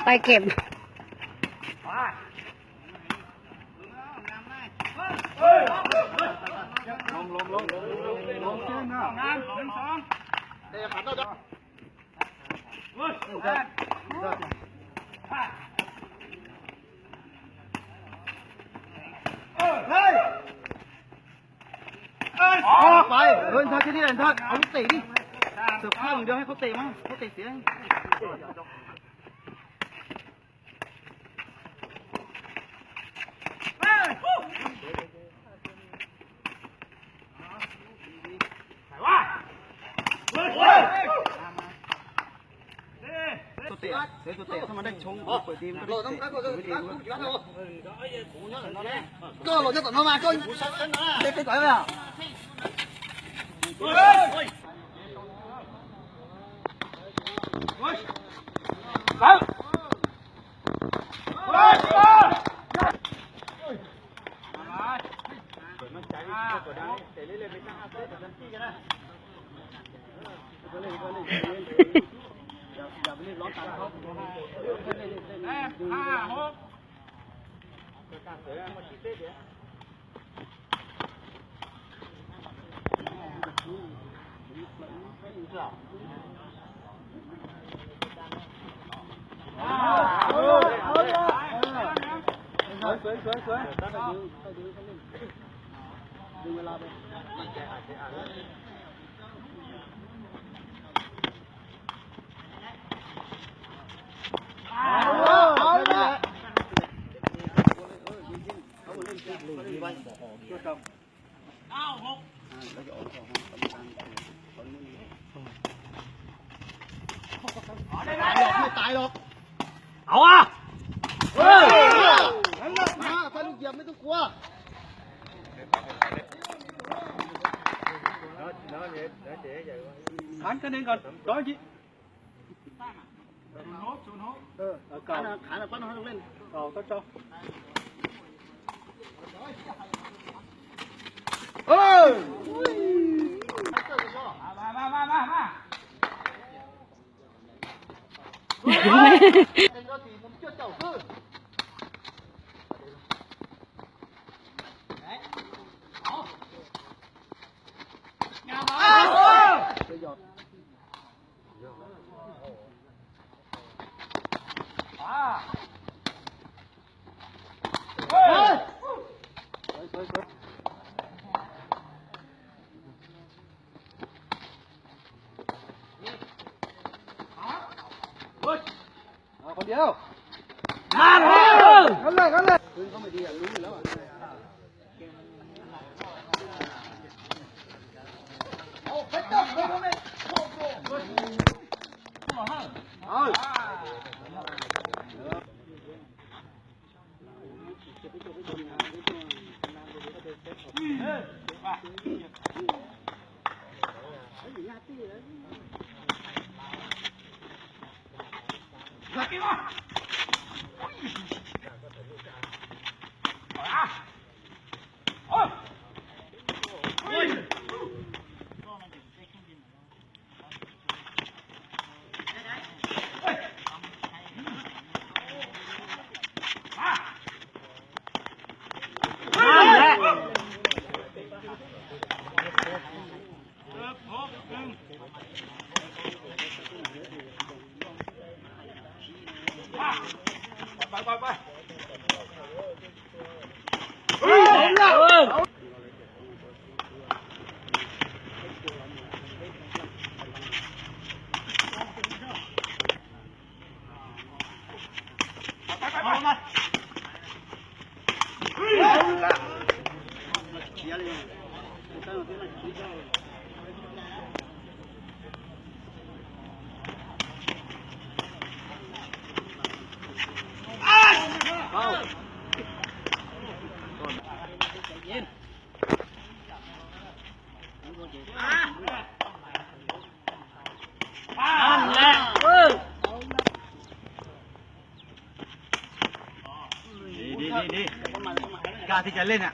ไปเก็บ Pais, ntag, ntag, ntag, ua lub tes li. Xav phaj mus dua, hais qhov tes mas, qhov tes xiav. Tus tes, tus tes, txhob mas dej tshoob, pawm ti, koj los nyob tom no mas, koj, peb peb kom. Ua, tau lub yam me tub kua. Khav koj neeg kom rov ji. Khav no pab no len. Tau tau. Con đi đâu? Ngắn lên, ngắn lên. Ka ti ka le na.